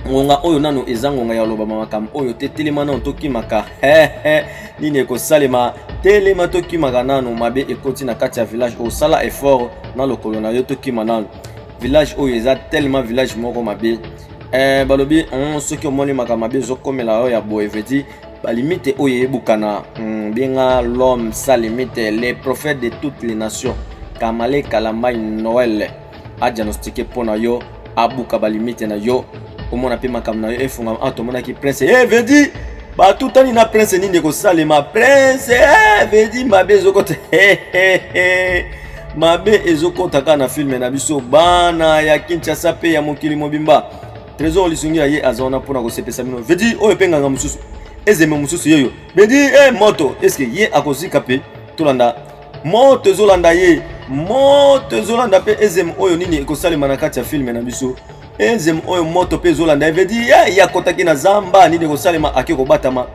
ngonga oyo nano eza ngonga ya kolobama makambo oyo te. Telema nano, tokimaka. Nini ekosalema? Telema, tokimaka nano. Mabe ekoti na kati ya village. Osala effort na lokolo na yo, tokima nano. Village oyo eza tellement village moko mabe. Balobi soki omoni makambo mabe ezokomela oyo ya boye, vedi balimite oyo eyebukana. Benga l'homme sans limite, les prophètes de toutes les nations, Kamale Kalambai Noël, adiagnostiquer mpo na yo, abuka balimite na yo, omona mpe makambo na yo efungama. Ah, tomonaki prince e vedi batutani na prince. Nini ekosalema? Prince vedi mabe ezokota. Mabe ezokota kaka na filme na biso bana ya Kinshasa mpe ya mokili mobimba. Trésor Lisungila ye aza wana mpona kosepesa bino. Veut dire oyo mpe nganga mosusu, ezeme mosusu yeyo. Veut dire eh, moto eske ye akozika mpe tolanda moto ezolanda ye, moto ezolanda mpe ezeme oyo. Nini ekosalema na kati ya filme na biso? Ezeme oyo moto mpe ezolanda ye. Veut dire ye akotaki na zamba, nini ekosalema? Ake kobatama.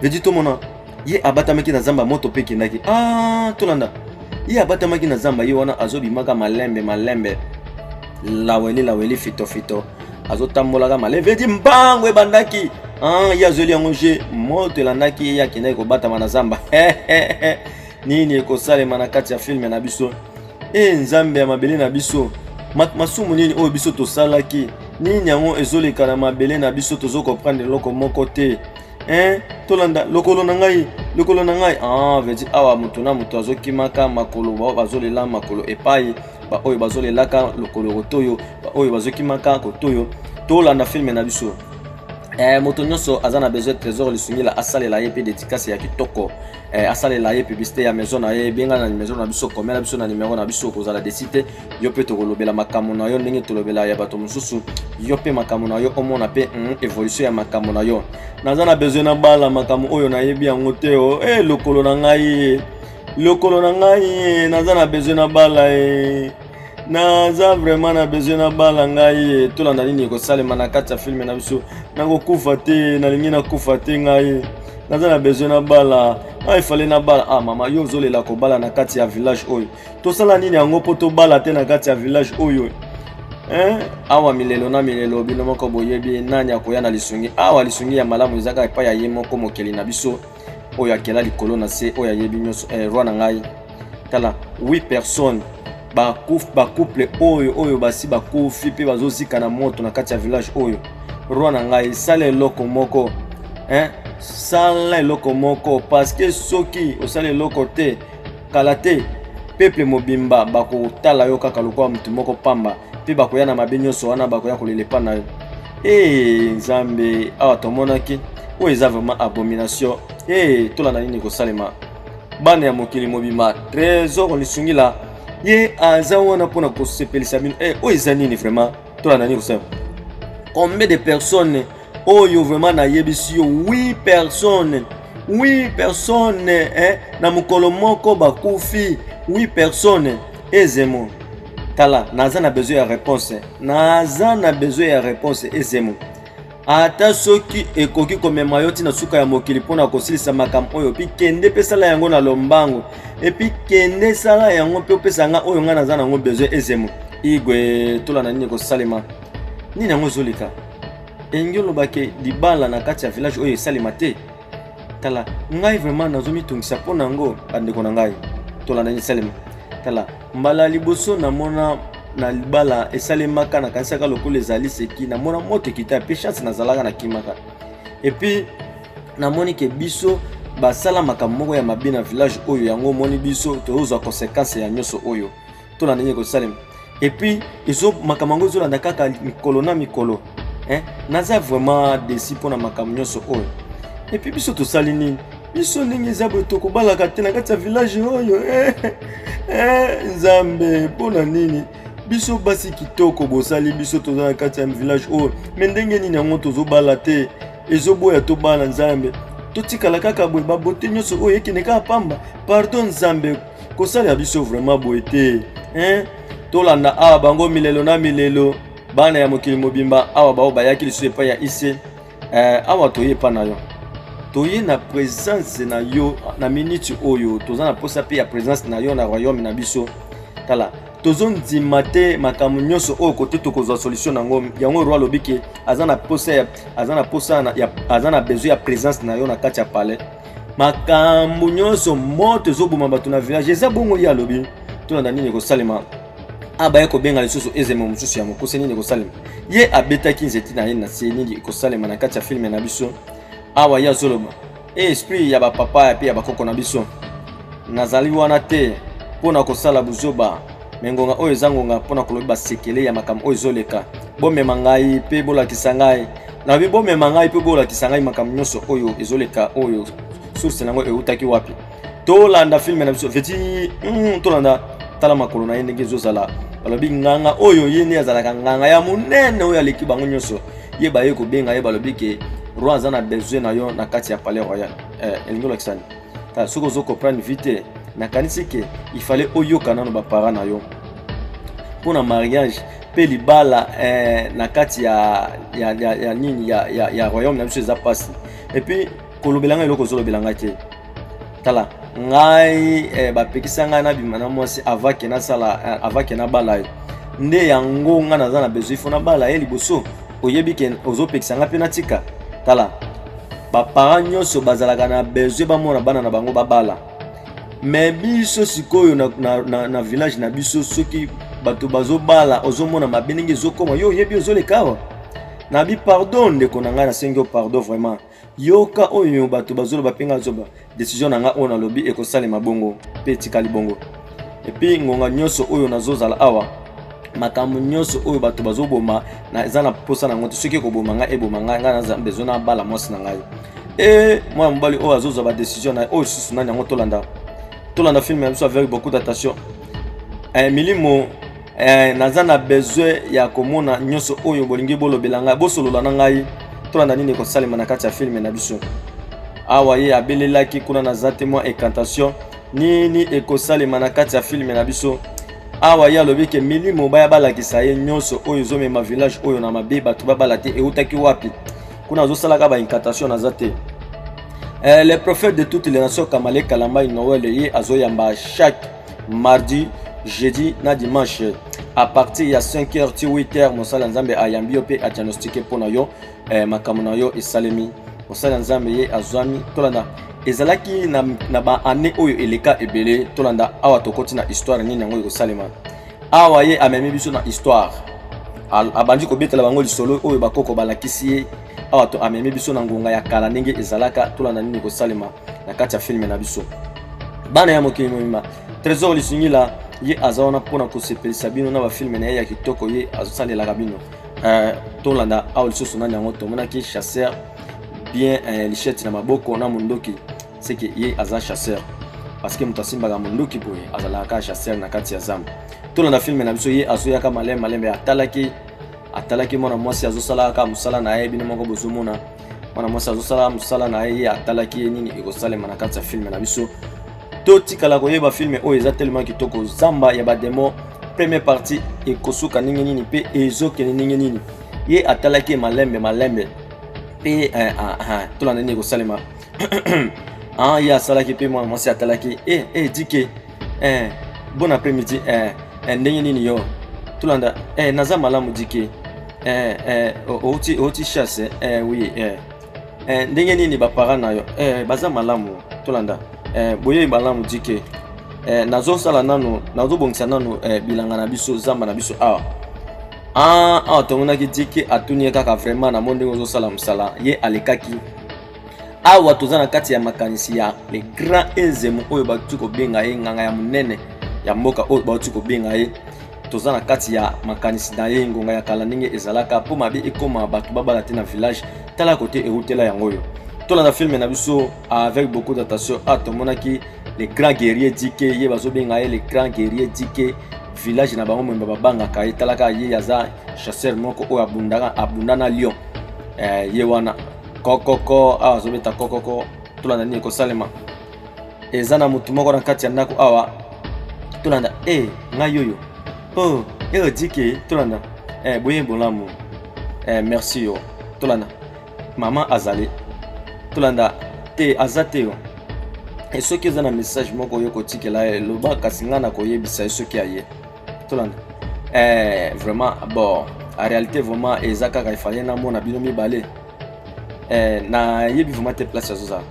Veut dire tomona ye abatamaki na zamba, moto mpe ekendaki. Ah, tolanda ye abatamaki na zamba, ye wana azobimaka malembe malembe, laweli laweli, fito fito, azotambolaka malembe. Veut dire mbango ebandaki. Ah, ye azweli yango je moto elandaki ye, akendaki kobatama na zamba. Nini ekosalema na kati ya filme na biso? E Nzambe ya mabele na biso, masumu nini oyo biso tosalaki? Nini yango ezoleka na mabele na biso? Tozokomprendre eloko moko te, hein? Tolanda lokolo na ngai, lokolo na ngai. Ah, veut dire awa moto na moto azokimaka makolo, bao bazolela makolo epai, baoyo bazolelaka lokolo kotoyo, baoyo bazokimaka kotoyo. Tolanda filme na biso. Moto nyonso aza na besoin Trésor Lisungila asalela ye mpe dédicace ya kitoko, asalela ye publicité ya maison na ye, ebenga na maison na biso, komela biso na numero na biso. Kozala déçu te, yo mpe tokolobela makambo na yo ndenge tolobela ya bato mosusu. Yo mpe makambo na yo omona mpe évolution ya makambo na yo. Naza na besoin na bala, makambo oyo nayebi yango te o. Lokolo na ngai, lokolo na ngai, naza na besoin na bala e. Naza vraiment na besoin na bala ngai. Tolanda nini ekosalema na kati ya filme na biso. Nakokufa te, nalingi nakufa te ngai. Naza na besoin na bala. Ah, ifale na bala. Ah mama, yo ozolela kobala na kati ya village oyo. Tosala nini yango mpo tobala te na kati ya village oyo, hein? Awa milelo na milelo, bino moko boyebi nani akoya na lisungi. Awa lisungi ya malamu eza kaka epai ya ye moko mokeli na biso, oyo akela likolo na se, oyo ayebi nyonso. Roi na ngai, tala 8 personnes bacouple oyo basi bakufi mpe bazozika na moto na kati ya village oyo. Roi na ngai, sala eloko moko, hein? Sala eloko moko, parce que soki osala eloko te, kala te peuple mobimba bakotala yo kaka lokola motu moko pamba, mpe bakoya na mabe nyonso wana, bakoya kolela epa na yo. E Nzambe, awa tomonaki oyo eza vraiment abomination. E tolanda nini kosalema, bana ya mokili mobimba. Trésor Lisungila ye aza wana mpona kosepelisa bino. E oyo eza nini vraiment? Tolanda nini kosalema. Combien de personnes oyo vraiment nayebisi yo? 8 personnes, 8 personnes, eh, na mokolo moko bakufi 8 personnes. Ezemo, tala, naza na besoin ya réponse, naza na besoin ya réponse. Ezemo, ata soki ekoki komema yo ntina suka ya mokili mpona kosilisa makambo oyo, mpi kende mpe sala yango na lombango, et puis kende sala yango mpe opesa nga oyo ngai naza nango besoin. Ezemo igwe, tolanda nini kosalema. Nini yango ezoleka? Elingi olobake libala na kati ya village oyo esalema te. Tala ngai, vraiment nazomitungisa mpo na yango, bandeko na ngai. Tolanda nini esalema. Tala, mbala liboso namona na libala esalemaka, nakanisaka lokola ezali seki. Namona moto ekita mpe chance nazalaka nakimaka. Et puis namoni ke biso basala makambo moko ya mabe na village oyo, yango omoni biso tozozwa conséquence ya nyonso oyo. Tolanda ndenge ekosalema. Et puis ezo makambo yango ezolanda kaka mikolo na mikolo, hein? Naza vraiment déçu mpona makambo nyonso oyo. Et puis biso tosali nini? Biso ndenge eza boye, tokobalaka te na kati ya village oyo, eh, eh, Nzambe, mpona nini biso basi kitoko bosali biso? Toza na kati ya village oyo, mais ndenge nini yango tozobala te? Ezoboya tobala. Nzambe, totikala kaka boye, babote nyonso oyo ekende kaka pamba. Pardon Nzambe, kosalela biso vraiment boye te, hein? Tolanda awa bango milelo na milelo, bana ya mokili mobimba. Awa bao bayaki lisusu epai ya ise. Awa toye epai na yo, toye na présence na yo na miniti oyo. Toza na posa mpe ya présence na yo na royaume na biso. Tala, tozondima te makambo nyonso oyo kote tokozwa solution nango. Yango roi alobi ke aza na posa ya, aza na posa ya, aza na besoin ya présence na yo na kati ya palais. Makambo nyonso, moto ezoboma bato na village, eza bongo. Ye alobi tolanda nini ekosalema. Abaye kobenga lisusu ezemo mosusu ya mokuse. Nini ekosalema? Ye abetaki nzeti na ye na se. Nini ekosalema na kati ya filme na biso? Awa ye azoloba e esprit ya bapapa ya mpe ya bakoko na biso, nazali wana te mpo na kosala buzoba, mais ngonga oyo eza ngonga mpo na kolobi basekele ya makambo oyo ezoleka. Bomema ngai mpe bolakisa ngai. Nalobi bomema ngai mpe bolakisa ngai makambo nyonso oyo ezoleka, oyo source nango eutaki wapi. Tolanda filme na biso veti. Tolanda. Tala makolo na ye ndenge ezozala. Balobi nganga oyo ye nde azalaka nganga ya monene oyo aleki bango nyonso. Ye baye kobenga ye, balobi ke roi aza na besoin na yo na kati ya palais royal. Elingi olakisa nini? Tala, soki ozo comprendre vite te, nakanisi ke il fallait oyoka nano ba parents na yo mpo na mariage mpe libala na kati ya nini ya royaume na biso eza mpasi. Et puis kolobela ngai eloko ozolobela ngai te. Tala ngai, bapekisa ngai nabima na mwasi avant ke nasala, avant ke nabala ye. Nde yango ngai naza na besoin, ifo nabala ye liboso. Oyebi ke ozopekisa ngai mpe natika. Tala, baparent nyonso bazalaka na besoin bamona bana na bango babala. Me biso sikoyo na village na biso, soki bato bazobala, ozomona mabe ndenge ezokoma. Yo oyebi ozoleka awa nabi. Pardon ndeko na ngai, nasengi yo pardon vraiment. Yoka oyo bato bazoloba mpe ngai azoba décision na ngai oyo nalobi ekosalema bongo mpe etikali bongo. Et puis ngonga nyonso oyo nazozala awa, makambo nyonso oyo bato bazoboma eza na posa na yango te. Soki ekoboma ngai, eboma ngai. Ngai naza besoin nabala mwasi na ngai. E mwana mobali oyo azozwa badécision na ye oyo susu nani yango? Tolanda film ya biso avec beaucoup d'attention. Milimo, naza na besoin ya komona nyonso oyo bolingi bolobela ngai, bosolola na ngai. Tolanda nini ekosalema na kati ya film na biso awa. Ye abelelaki kuna, naza te mwa incantation. Nini ekosalema na kati ya film na biso awa? Ye alobi ke milimo baya balakisa ye nyonso oyo ezomema village oyo na mabe, bato babala te, eutaki wapi? Kuna azosalaka baincantation, naza te. Le prophète de toutes les nations, Kamale Kalambai Noël, ye azoyamba chaque mardi, jeudi na dimanche à partir ya 5h ti 8h. Mosala Nzambe ayambi yo mpe adiagnostiquer mpo na yo, makambo na yo esalemi. Mosala Nzambe ye azwami. Tolanda, ezalaki na baannée oyo eleka ebele. Tolanda awa, tokoti na histoire. Nini yango ekosalema awa? Ye amemi biso na histoire, abandi kobetela bango lisolo oyo bakoko balakisi ye awa. To amemi biso na ngonga ya kala ndenge ezalaka. Tolanda nini ekosalema na kati ya film na biso. Bana ya mokili mobimba, Trésor Lisungila ye aza wana mpona kosepelisa bino na bafilm na ye ya kitoko ye azosalelaka bino. Tolanda awa lisusu nani yango tomonaki? Chasseur bien, lichette na maboko na mondoki, seke ye aza chasseur, parce que moto asimbaka mondoki boye azalaka kaka chasseur na kati ya zamba. Tolanda film na biso. Ye azoyaka malembe malembe, atalaki mwana mwasi azosalaka kaka mosala na ye. Bino moko bozomona mwana mwasi azosala mosala na ye. Ye atalaki ye. Nini ekosalema na kati ya film na biso? Totikala koyeba film oyo eza tellement kitoko. Zamba ya badémon, première partie, ekosuka ndenge nini mpe ezokende ndenge nini? Ye atalaki ye malembe malembe mpe tolanda nini ekosalema. Ye asalaki mpe mwana mwasi atalaki. Dike, bon après midi. Ndenge nini yo? Tolanda. Naza malamu dike. Outi chasse? Oui. Ndenge nini baparent na yo? Baza malamu. Tolanda. Boyei malamu dike. Nazosala nanu, nazobongisa nanu bilanga na biso, zamba na biso awa. Awa tomonaki dike atuni ye kaka: vraiment, namoni ndenge ozosala mosala. Ye alekaki awa. Toza na kati ya makanisi ya le grand Ezemo oyo bauti kobenga ye nganga ya monene ya mboka oyo bauti kobenga ye. Toza na kati ya makanisi na ye, ngonga ya kala ndenge ezalaka mpo mabe ekóma, bato babala te na village. Tala kote eutela yango oyo. Tolanda film na biso avec beaucoup d'attention. Tomonaki le grand guerrier Dike, ye bazobenga ye le grand guerrier Dike. Village na bango moyemba babangaka ye. Talaka ye, aza chasseur moko oyo abundaka, abunda na lion. Ye wana kokoko awa azobeta kokoko. Tolanda nini ekosalema. Eza na motu moko na kati ya ndako awa. Tolanda. Ngai oyo, oh, eyo Dike. Tolanda. Boye bolamu. Merci yo. Tolanda, mama azali. Tolanda te, aza te yo. E soki eza na message moko oyo kotikela ye, loba kasi ngai nakoyebisa ye soki aye. Tolanda. Vraiment, bon, en réalité vraiment eza kaka efale namona bino mibale. Nayebi vraiment te place azozala.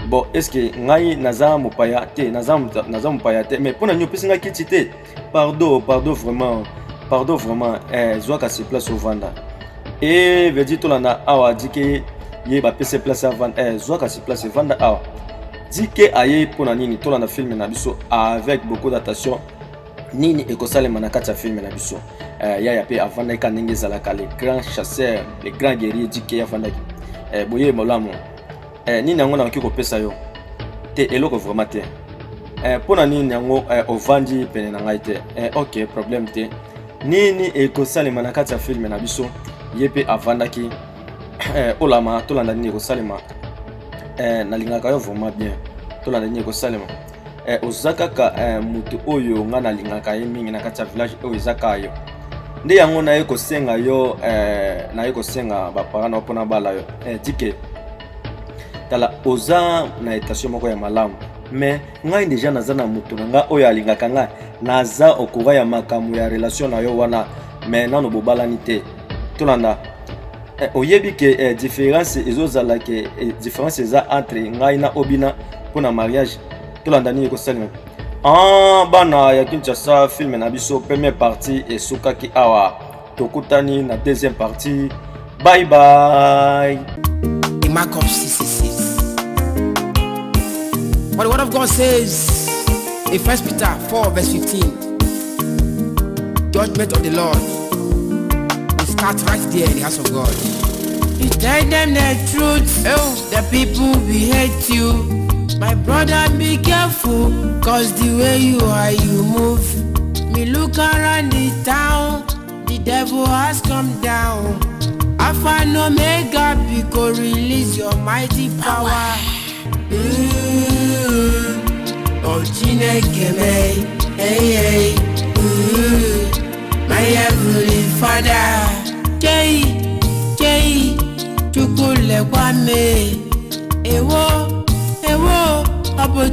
Bon, est ce que ngai naza mopaya te? Naza mopaya te, mais mpo na nini opesi ngai kiti te? Pardon, pardon, vraiment pardon, vraiment. Zwa kasi place ovanda. E veut dire, tolanda awa, dike ye bapesi place avanda. Zwa kasi place evanda awa. Dike aye mpo na nini? Tolanda film na biso avec beaucoup d'attention. Nini ekosalema na kati ya film na biso? Yaya mpe avandaki kaka ndenge ezalaka, le grand chasseur, le grand guerrier Dike avandaki. Boye bolamu. Nini yango nakoki kopesa yo? Te, eloko vraiment te. Mpo na nini yango ovandi pene na ngai te? Ok, problème te. Nini ekosalema na kati ya filme na biso? Ye mpe avandaki. Olama, tolanda nini ekosalema. Nalingaka yo vraiment bien. Tolanda nini ekosalema. Oza kaka moto oyo ngai nalingaka ye mingi na kati ya village oyo, eza kaka yo. Nde yango naye kosenga yo, naye kosenga baparent na yo mpona bala yo. Dike, tala, oza na étation moko ya malamu, mais ngai déjà naza na moto na ngai oyo alingaka ngai. Naza au courant ya makambo ya relation na yo wana, mais nano bobalani te. Tolanda. Oyebi ke différence ezozala ke différence eza entre ngai na Obina mpona mariage. Tolanda nini ekosalema. Ah, bana ya Kinshasa, filme na biso première partie esukaki awa. Tokutani na deuxième partie. Bye bye. The mark of 666. But the word of God says in 1 Peter 4, verse 15, judgment of the Lord will start right there in the house of God. You tell them the truth, oh, the people will hate you. My brother, be careful, 'cause the way you are, you move. Me look around the town, the devil has come down. Alpha and Omega, because release your mighty power. Oh, Chineke me, hey, hey, ooh, my heavenly Father. Jay, Jay, Chukwu lekwa me, ewo, ewo, ọ bụ otu.